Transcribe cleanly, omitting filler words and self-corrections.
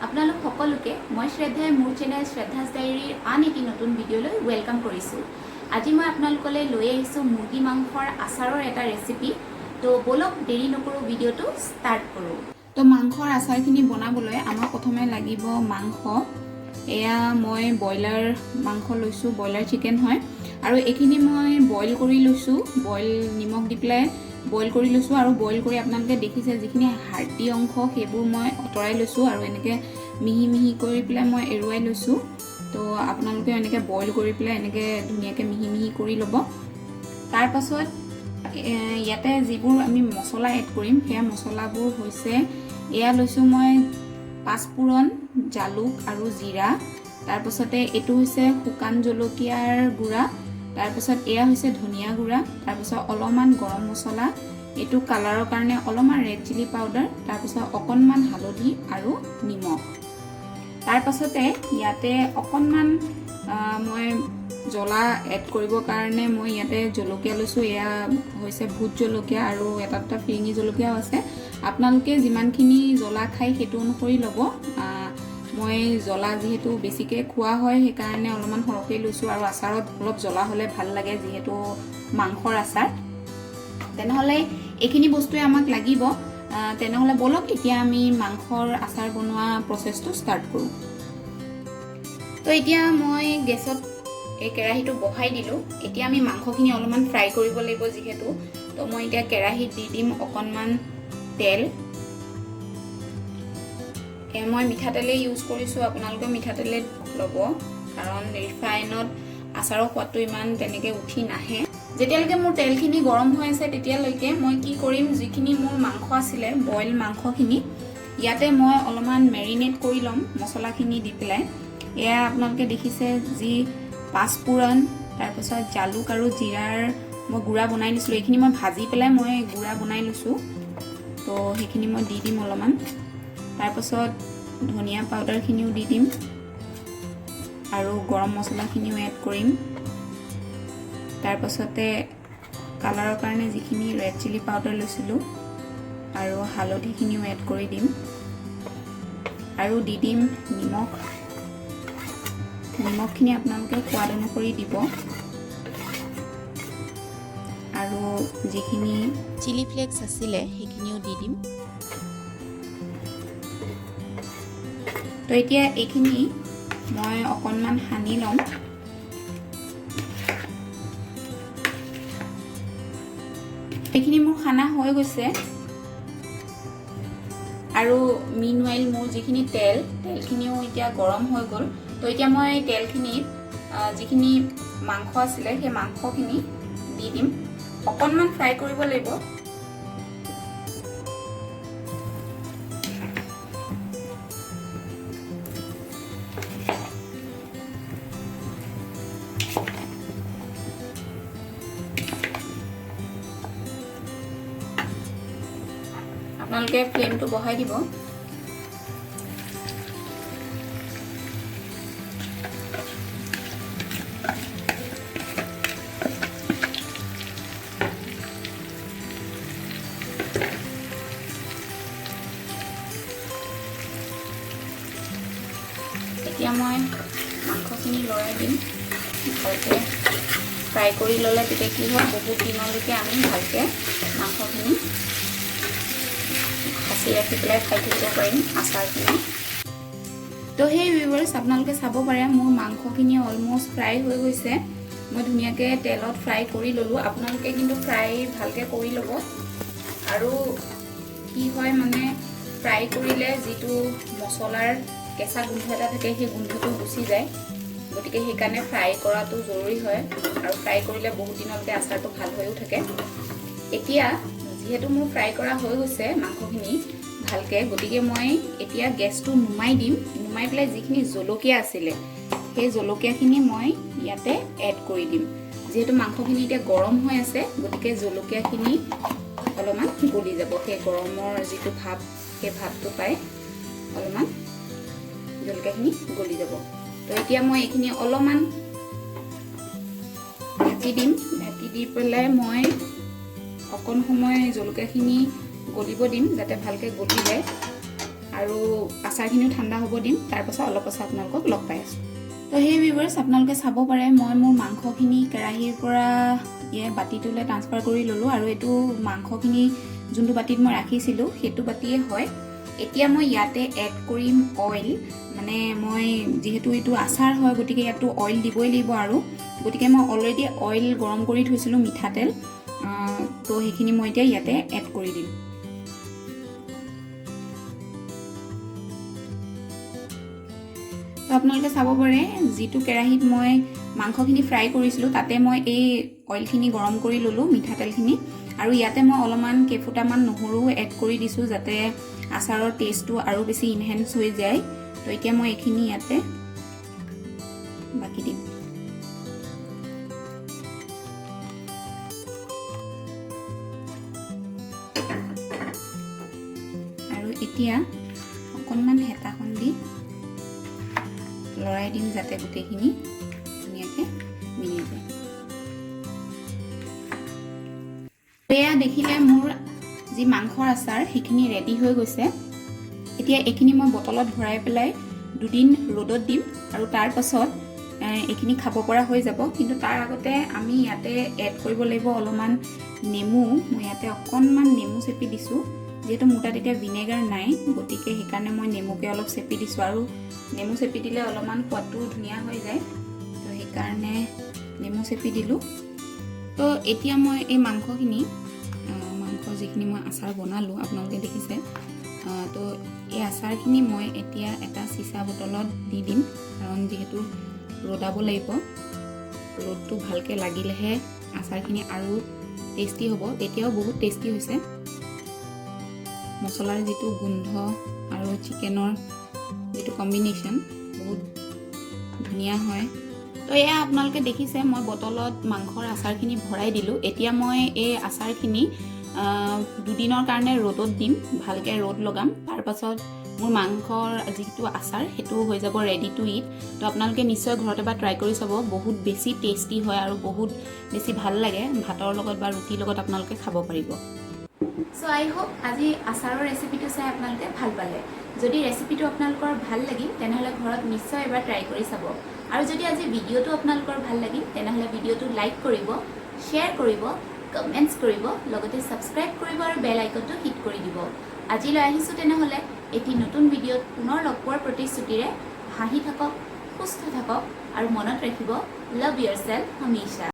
আপোনালোক সকলোকে মই শ্ৰদ্ধাই মোৰ চেনেল শ্ৰদ্ধাছ ডায়েৰীৰ আন এটি নতুন ভিডিঅ'লৈ welcome কৰিছোঁ। আজি মই আপোনালোকলৈ লৈ আহিছোঁ মুৰ্গী মাংসৰ আচাৰৰ এটা ৰেচিপি। তো ব'লক, দেৰি নকৰোঁ, ভিডিঅ'টো ষ্টাৰ্ট কৰোঁ। তো মাংসৰ আচাৰখিনি বনাবলৈ আমাক প্ৰথমে লাগিব মাংস। এয়া মই ব্ৰইলাৰ মাংস লৈছোঁ, ব্ৰইলাৰ চিকেন হয় আৰু এইখিনি মই বইল কৰি লৈছোঁ। বইল নিমখ দি পেলাই বইল কৰি লৈছোঁ আৰু বইল কৰি আপোনালোকে দেখিছে, যিখিনি হাৰ্ডি অংশ সেইবোৰ মই আঁতৰাই লৈছোঁ আৰু এনেকৈ মিহি মিহি কৰি পেলাই মই এৰুৱাই লৈছোঁ। তো আপোনালোকে এনেকৈ বইল কৰি পেলাই এনেকৈ ধুনীয়াকৈ মিহি মিহি কৰি ল'ব। তাৰপাছত ইয়াতে যিবোৰ আমি মছলা এড কৰিম, সেয়া মছলাবোৰ হৈছে, এয়া লৈছোঁ মই পাঁচফোৰণ, জালুক আৰু জিৰা। তাৰপাছতে এইটো হৈছে শুকান জলকীয়াৰ গুড়া। তাৰপিছত এয়া হৈছে ধনিয়া গুড়া। তাৰপিছত অলপমান গৰম মছলা, এইটো কালাৰৰ কাৰণে অলপমান ৰেড চিলি পাউডাৰ, তাৰপিছত অকণমান হালধি আৰু নিমখ। তাৰপাছতে ইয়াতে অকণমান মই জ্বলা এড কৰিবৰ কাৰণে মই ইয়াতে জলকীয়া লৈছোঁ। এয়া হৈছে ভোট জলকীয়া আৰু এটা দুটা ফিৰিঙি জলকীয়াও আছে। আপোনালোকে যিমানখিনি জ্বলা খায় সেইটো অনুসৰি ল'ব। মই জ্বলা যিহেতু বেছিকৈ খোৱা হয়, সেইকাৰণে অলপমান সৰহকৈ লৈছোঁ আৰু আচাৰত অলপ জ্বলা হ'লে ভাল লাগে, যিহেতু মাংসৰ আচাৰ। তেনেহ'লে এইখিনি বস্তুৱে আমাক লাগিব। তেনেহ'লে ব'লক, এতিয়া আমি মাংসৰ আচাৰ বনোৱা প্ৰচেছটো ষ্টাৰ্ট কৰোঁ। তো এতিয়া মই গেছত এই কেৰাহীটো বহাই দিলোঁ। এতিয়া আমি মাংসখিনি অলপমান ফ্ৰাই কৰিব লাগিব যিহেতু, তো মই এতিয়া কেৰাহীত দি দিম অকণমান তেল। মই মিঠাতেলেই ইউজ কৰিছোঁ, আপোনালোকেও মিঠাতেলেই ল'ব, কাৰণ ৰিফাইনত আচাৰৰ সোৱাদটো ইমান তেনেকৈ উঠি নাহে। যেতিয়ালৈকে মোৰ তেলখিনি গৰম হৈ আছে, তেতিয়ালৈকে মই কি কৰিম, যিখিনি মোৰ মাংস আছিলে, বইল মাংসখিনি ইয়াতে মই অলপমান মেৰিনেট কৰি ল'ম মছলাখিনি দি পেলাই। এয়া আপোনালোকে দেখিছে, যি পাঁচফোৰণ, তাৰপিছত জালুক আৰু জিৰাৰ মই গুড়া বনাই লৈছিলোঁ। এইখিনি মই ভাজি পেলাই মই গুড়া বনাই লৈছোঁ। তো সেইখিনি মই দি দিম অলপমান। তাৰপাছত ধনিয়া পাউডাৰখিনিও দি দিম আৰু গৰম মছলাখিনিও এড কৰিম। তাৰপাছতে কালাৰৰ কাৰণে যিখিনি ৰেড চিলি পাউডাৰ লৈছিলোঁ আৰু হালধিখিনিও এড কৰি দিম আৰু দি দিম নিমখ। নিমখখিনি আপোনালোকে সোৱাদ অনুসৰি দিব আৰু যিখিনি চিলি ফ্লেক্স আছিলে সেইখিনিও দি দিম। তো এতিয়া এইখিনি মই অকণমান সানি ল'ম। এইখিনি মোৰ সানা হৈ গৈছে আৰু মিনৱাইল মোৰ যিখিনি তেল, তেলখিনিও এতিয়া গৰম হৈ গ'ল। তো এতিয়া মই তেলখিনিত যিখিনি মাংস আছিলে, সেই মাংসখিনি দি দিম। অকণমান ফ্ৰাই কৰিব লাগিব। আপোনালোকে ফ্লেমটো বঢ়াই দিব। এতিয়া মই মাংসখিনি লৰাই দিম। ভালকৈ ফ্ৰাই কৰি ল'লে তেতিয়া কি হয়, বহুত দিনলৈকে আমি ভালকৈ মাংসখিনি সাঁচি ৰাখি পেলাই খাই থাকিব পাৰিম আচাৰখিনি। তো সেই ভিউৱাৰ্ছ, আপোনালোকে চাব পাৰে, মোৰ মাংসখিনি অলমষ্ট ফ্ৰাই হৈ গৈছে। মই ধুনীয়াকৈ তেলত ফ্ৰাই কৰি ল'লোঁ। আপোনালোকে কিন্তু ফ্ৰাই ভালকৈ কৰি ল'ব। আৰু কি হয় মানে, ফ্ৰাই কৰিলে যিটো মছলাৰ কেঁচা গোন্ধ এটা থাকে, সেই গোন্ধটো গুচি যায়। গতিকে সেইকাৰণে ফ্ৰাই কৰাটো জৰুৰী হয় আৰু ফ্ৰাই কৰিলে বহুত দিনলৈকে আচাৰটো ভাল হৈও থাকে। এতিয়া যিহেতু মোৰ ফ্ৰাই কৰা হৈ গৈছে মাংসখিনি ভালকৈ, গতিকে মই এতিয়া গেছটো নুমাই দিম। নুমাই পেলাই যিখিনি জলকীয়া আছিলে, সেই জলকীয়াখিনি মই ইয়াতে এড কৰি দিম। যিহেতু মাংসখিনি এতিয়া গৰম হৈ আছে, গতিকে জলকীয়াখিনি অলপমান গলি যাব। সেই গৰমৰ যিটো ভাপ, সেই ভাপটো পাই অলপমান জলকীয়াখিনি গলি যাব। তো এতিয়া মই এইখিনি অলপমান ঢাকি দিম। ঢাকি দি পেলাই মই অকণ সময় জলকীয়াখিনি গলিব দিম, যাতে ভালকৈ গলি যায়। আৰু আচাৰখিনিও ঠাণ্ডা হ'ব দিম। তাৰপাছত অলপ পাছত আপোনালোকক লগ পাই আছোঁ। তো সেই ভিউৱাৰ্ছ, আপোনালোকে চাব পাৰে, মই মোৰ মাংসখিনি কেৰাহীৰ পৰা এই বাতিটোলৈ ট্ৰান্সফাৰ কৰি ল'লোঁ আৰু এইটো মাংসখিনি যোনটো বাতিত মই ৰাখিছিলোঁ, সেইটো বাতিয়ে হয়। এতিয়া মই ইয়াতে এড কৰিম অইল। মানে মই যিহেতু এইটো আচাৰ হয়, গতিকে ইয়াততো অইল দিবই লাগিব আৰু গতিকে মই অলৰেডি অইল গৰম কৰি থৈছিলোঁ, মিঠাতেল। তো সেইখিনি মই এতিয়া ইয়াতে এড কৰি দিম। তো আপোনালোকে চাব পাৰে, যিটো কেৰাহীত মই মাংসখিনি ফ্ৰাই কৰিছিলোঁ, তাতে মই এই অইলখিনি গৰম কৰি ল'লোঁ, মিঠাতেলখিনি। আৰু ইয়াতে মই অলপমান কেইফুটামান নহৰু এড কৰি দিছোঁ, যাতে আচাৰৰ টেষ্টটো আৰু বেছি ইনহেঞ্চ হৈ যায়। তো এতিয়া মই এইখিনি ইয়াতে বাকি দিম। আৰু এতিয়া অকণমান হেতাখন দি লৰাই দিম, যাতে গোটেইখিনি ধুনীয়াকৈ মিলি যায়। এয়া দেখিলে, মোৰ যি মাংসৰ আচাৰ সেইখিনি ৰেডি হৈ গৈছে। এতিয়া এইখিনি মই বটলত ভৰাই পেলাই 2 দিন ৰ'দত দিম আৰু তাৰ পাছত এইখিনি খাব পৰা হৈ যাব। কিন্তু তাৰ আগতে আমি ইয়াতে এড কৰিব লাগিব অলপমান নেমু। মই ইয়াতে অকণমান নেমু চেপি দিছোঁ। যিহেতু মোৰ তাত এতিয়া ভিনেগাৰ নাই, গতিকে সেইকাৰণে মই নেমুকে অলপ চেপি দিছোঁ। আৰু নেমু চেপি দিলে অলপমান সোৱাদটোও ধুনীয়া হৈ যায়, তো সেইকাৰণে নেমু চেপি দিলোঁ। তো এতিয়া মই এই মাংসখিনি, মাংস যিখিনি মই আচাৰ বনালোঁ, আপোনালোকে দেখিছে। তো এই আচাৰখিনি মই এতিয়া এটা চিচা বটলত দি দিম, কাৰণ যিহেতু ৰ'দাব লাগিব, ৰ'দটো ভালকৈ লাগিলেহে আচাৰখিনি আৰু টেষ্টি হ'ব। এতিয়াও বহুত টেষ্টি হৈছে। মছলাৰ যিটো গোন্ধ আৰু চিকেনৰ যিটো কম্বিনেশ্যন, বহুত ধুনীয়া হয়। তো এয়া আপোনালোকে দেখিছে, মই বটলত মাংসৰ আচাৰখিনি ভৰাই দিলোঁ। এতিয়া মই এই আচাৰখিনি 2 দিনৰ কাৰণে ৰ'দত দিম, ভালকৈ ৰ'দ লগাম। তাৰপাছত মোৰ মাংসৰ যিটো আচাৰ, সেইটো হৈ যাব ৰেডি টু it. তো আপোনালোকে নিশ্চয় ঘৰত এবাৰ ট্ৰাই কৰি চাব। বহুত বেছি টেষ্টি হয় আৰু বহুত বেছি ভাল লাগে। ভাতৰ লগত বা ৰুটিৰ লগত আপোনালোকে খাব পাৰিব। চ' আই হোপ আজি আচাৰৰ ৰেচিপিটো চাই আপোনালোকে ভাল পালে। যদি ৰেচিপিটো আপোনালোকৰ ভাল লাগিল, তেনেহ'লে ঘৰত নিশ্চয় এবাৰ ট্ৰাই কৰি চাব। আৰু যদি আজি ভিডিঅ'টো আপোনালোকৰ ভাল লাগিল, তেনেহ'লে ভিডিঅ'টো লাইক কৰিব, শ্বেয়াৰ কৰিব, কমেণ্টছ কৰিব, লগতে ছাবস্ক্ৰাইব কৰিব আৰু বেল আইকনটো হিট কৰি দিব। আজিলৈ আহিছোঁ তেনেহ'লে। এটি নতুন ভিডিঅ'ত পুনৰ লগ পোৱাৰ প্ৰতিশ্ৰুতিৰে হাঁহি থাকক, সুস্থ থাকক আৰু মনত ৰাখিব, লাভ ইয়ৰ চেল্ফ हमेशा।